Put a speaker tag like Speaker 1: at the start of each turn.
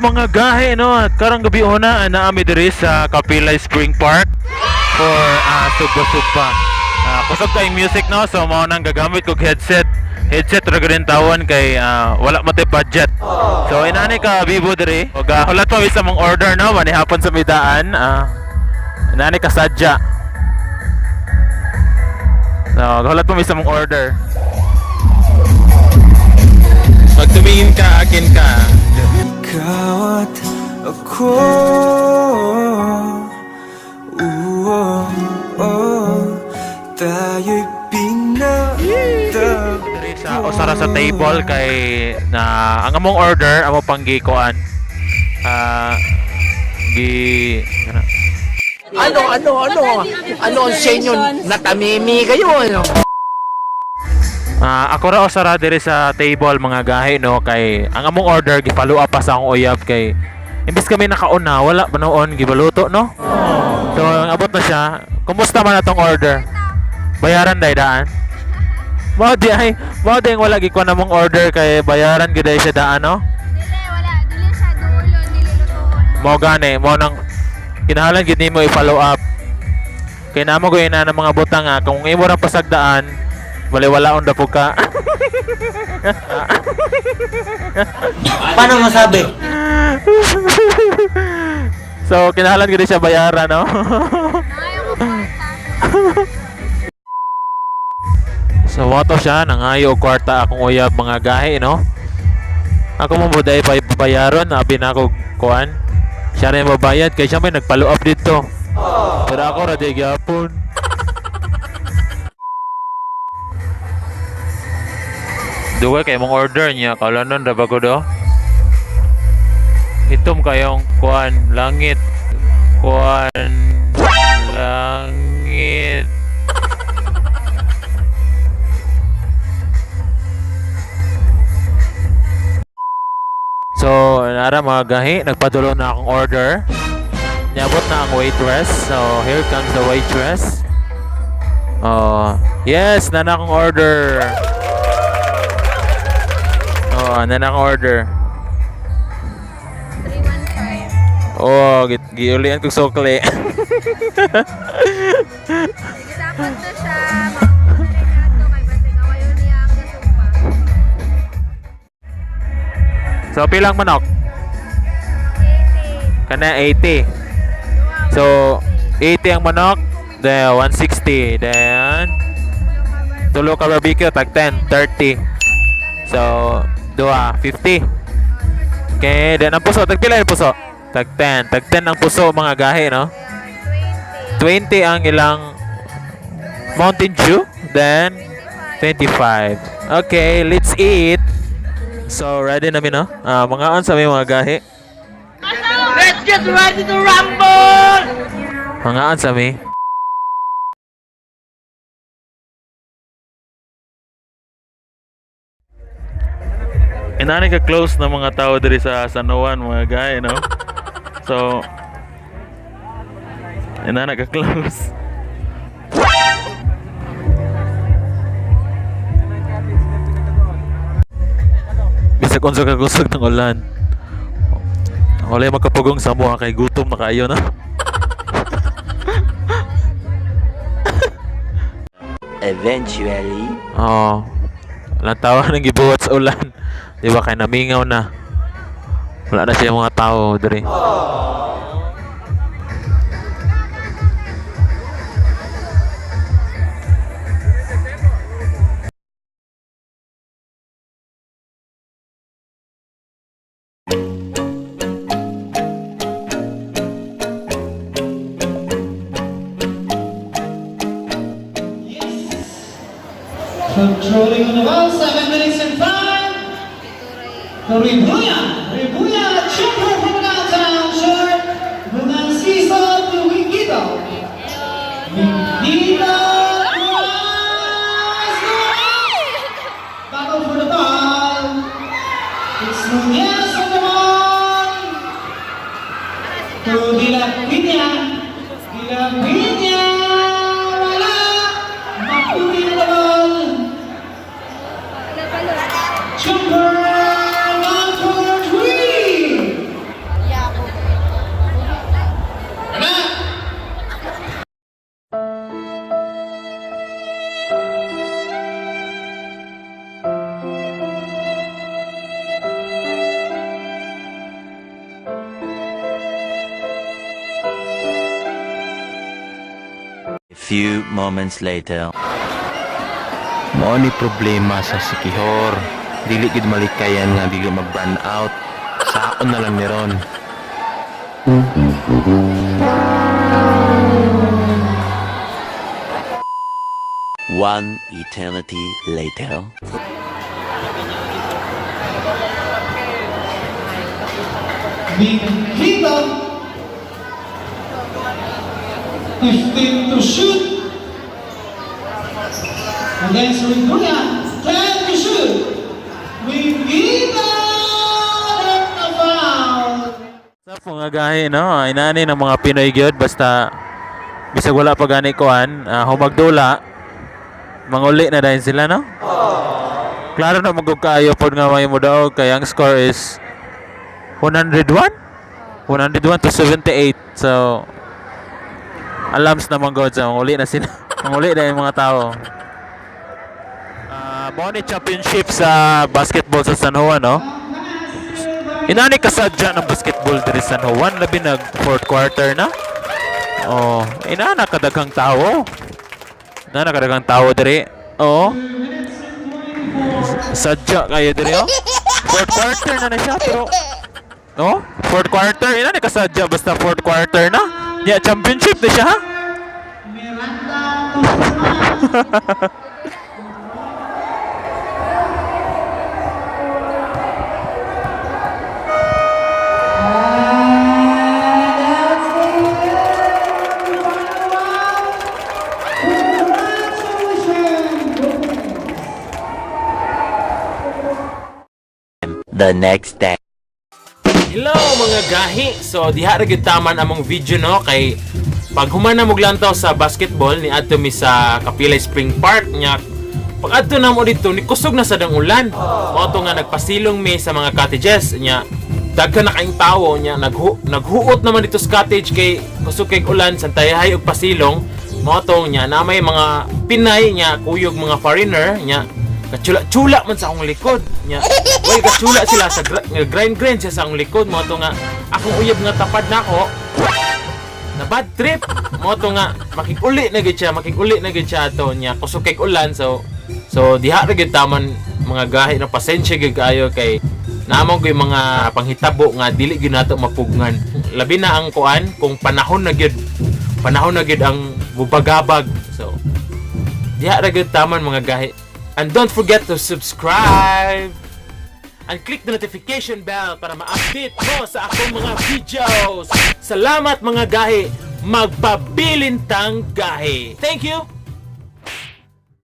Speaker 1: Mga gahe, no? At karong gabi una naami diri sa Kapilay Spring Park for sugba-sugba. Kusog kayong music, no? So mao nang gagamit kog headset. Headset ra gud tawon kay wala man tay budget. So inani ka bibo diri. Og hulat pa mi sa mong order, no? Manihapon sa midaan. Inani ka sadya. So hulat pa mi sa mong order. Pag tumingin ka, akin ka.
Speaker 2: Ikaw at ako. Oh, tayo'y pinatagpo.
Speaker 1: Diri sa usara sa table kay na ang among order amo pang gikuan. Ah, gi kana.
Speaker 3: Ano, ano, ano? Ano ang sa inyo? Natamimi kayo, ano?
Speaker 1: Ah, ako ra usara diri sa table, mga gahi, no, kay ang among order gi-follow up pa sa akong uyab kay imbis kami nakauna, wala pa noon gibaluto, no. So ang abot na siya, kumusta man atong order? Bayaran day daan. Mao di ay, mao di ang wala gikuan among order kay bayaran gid ay siya daan, no.
Speaker 4: Dili, wala. Dili siya duolon, dili lutuon.
Speaker 1: Mao gani, mao nang kinahanglan gid nimo i-follow up. Kay namo ko ina ng mga butang nga kung imo ra pasagdaan, baliwalaon ra pud ka.
Speaker 3: Paano masabi?
Speaker 1: So kinahanglan gid siya bayaran, no.
Speaker 4: Nangayo ko kwarta.
Speaker 1: So wato siya nangayo og kwarta akong uyab, mga gahi, no. Ako mo buday pa bayaron, abi na ako kuan. Siya rin mabayad kay siya may nag-follow up dito. Pero ako ra di gyapon. Duwa kay mong order niya kalanon ra ba ko do? Itom kayong kuan langit. Kuan langit. So, nara mga gahi, nagpadulo na akong order. Niabot na ang waitress. So, here comes the waitress. Oh, yes, nana akong order. Oh, nana akong order.
Speaker 4: 315.
Speaker 1: Oh, giulian kog sukli.
Speaker 4: Sige, tapos na siya. Makapunta na niya ato kay basig awayo niya ang gasumpa.
Speaker 1: So, pilang manok?
Speaker 4: 80.
Speaker 1: Kana 80. So, 80 ang manok, then 160. Then, tulo ka barbecue, tag 10, 30. So, duha, 50. Okay, then ang puso, tag pila yung puso? Tag 10. Tag 10 ang puso, mga gahi, no?
Speaker 4: 20.
Speaker 1: 20 ang ilang Mountain Dew, then 25. Okay, let's eat. So, ready na mi, no? Ah, mga on sa mi, mga gahi.
Speaker 3: Let's get ready to rumble!
Speaker 1: Mga on sa mi. Inani ka close na mga tao diri sa San Juan, mga gahi, no? So, inana ka close. Bisag unsa ka kusog ng ulan. Wala yung magkapugong sa mua kay gutom na kaayo na.
Speaker 3: Eventually.
Speaker 1: Oo. Walang tao nang gibuhat sa ulan. Di ba kay namingaw na. Wala na siya mga tao diri.
Speaker 5: Controlling on the ball, 7 minutes and 5. Ribuya, Ribuya, jumper from downtown, short. Munanciso to Wingito. Wingito, cross. Battle for the ball. It's Nunez on the ball. To De La Piña. De La Piña, wala. Maputi na the ball.
Speaker 4: Wala pa, Lord.
Speaker 5: Jumper, 1 for 3.
Speaker 6: Few moments later.
Speaker 1: Mao ni problema sa Sikihor. Dili gid malikayan nga dili mag-burn out. Saon na lang ni ron.
Speaker 6: One eternity later.
Speaker 5: Mingita. 15 to shoot. Against Rebuya. 10 to shoot. Mingita! And a foul.
Speaker 1: Sa mga gahi no, inani ng mga Pinoy gyud basta bisag wala pa gani kuan, humagdula, manguli na dahil sila, no? Klaro na magug kaayo pod nga may modaog kay ang score is 101 101-78. So alams naman god sa manguli na sila. Manguli na yung mga tao. Mao ni championship sa basketball sa San Juan, no? Inani kasadya ng basketball diri sa San Juan, labi nag fourth quarter na. Oh, inana kadaghang tao. Inana kadaghang tao diri. Oh. Sadya kayo diri, oh. Fourth quarter na na siya pero, no? Fourth quarter, inani kasadya basta fourth quarter na. Yeah, championship na siya, ha?
Speaker 5: Miranda to Guzman. And that's the final round. Congratulations!
Speaker 6: The next day.
Speaker 1: Hello mga gahi. So diha ra gyud taman among video, no, kay pag human na moglantaw sa basketball ni adto mi sa Kapilay Spring Park nya. Pag adto na mo dito ni kusog na sad ang ulan. Mao to nga nagpasilong mi sa mga cottages nya. Daghan na kayong tawo nya, naghuot naman dito sa cottage kay kusog kay ulan santayahay og pasilong. Mao to nya na may mga Pinay nya kuyog mga foreigner nya kachula-chula man sa akong likod nya. Way kachula sila sa grind grind siya sa akong likod. Mao to nga akong uyab nga tapad nako na bad trip. Mao to nga makiguli na gyud siya, makiguli na gyud siya ato nya kusog kay ulan. So diha ra gyud taman mga gahi na pasensya gyud kaayo kay naamo gyud mga panghitabo nga dili gyud nato mapugngan, labi na ang kuan kung panahon na gyud, panahon na gyud ang mubagabag. So diha ra gyud taman mga gahi, and don't forget to subscribe and click the notification bell para ma-update mo sa akong mga videos. Salamat mga gahi. Magpabilintang gahi. Thank you.